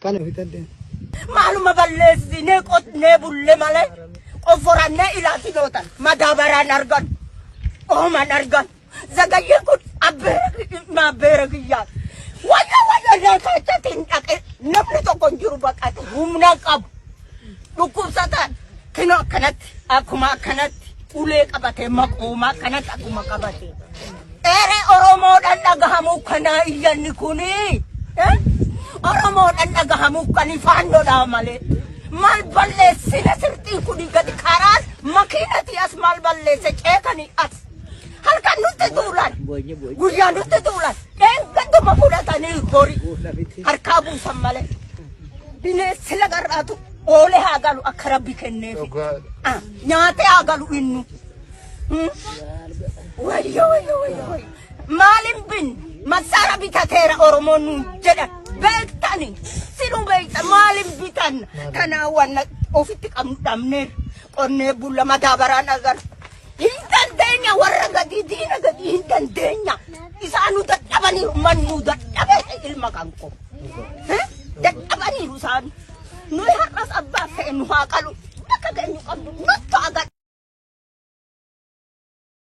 Kana bitadhe. Maaluma balleessinee qotnee bulle malee qofforannee ilaalchitootan madaabaraan argan ooman argan zagayyeen kun abbeera kiyyaa wayya wayya keessatti hin dhaqe namni tokko hin jiru baqate humna qabu dhukkubsataan kinoo akkanatti akkuma akkanatti ulee qabatee maqoomaa akkanatti akkuma qabate. Ere Oromoodhaan dhagahamuu kanaa iyyanni kuni. Oromoodhaan dhagahamuu kan faannoodhaa malee. Maal balleessine sirtiin kuni gadi karaan makiinati as maal balleesse ceekanii as. Halkan nutti tuulan. Guyyaa nutti tuulan. Dheengadduma fudhatanii horii harkaa buusan malee. Bineensi lagarraatu oolee haa galu akka rabbi kenneefi. Nyaatee haa galu innu. Wayyo wayyo wayyo wayyo. Maalin bin massaara bitateera Oromoon nuun jedhan beektani sinuu beektan maalin bitan kanaa wanna ofitti qabnu dhabneer qonnee bulla madaabaraan agar hin dandeenya warra gadii diina gadii hin dandeenya isaanu dadhabaniiru mannuu dadhabe ilma kan koo dadhabaniiru isaan nuyi har'as abbaa fe'e nu haa qalu bakka geenyu qabnu nuttu agar.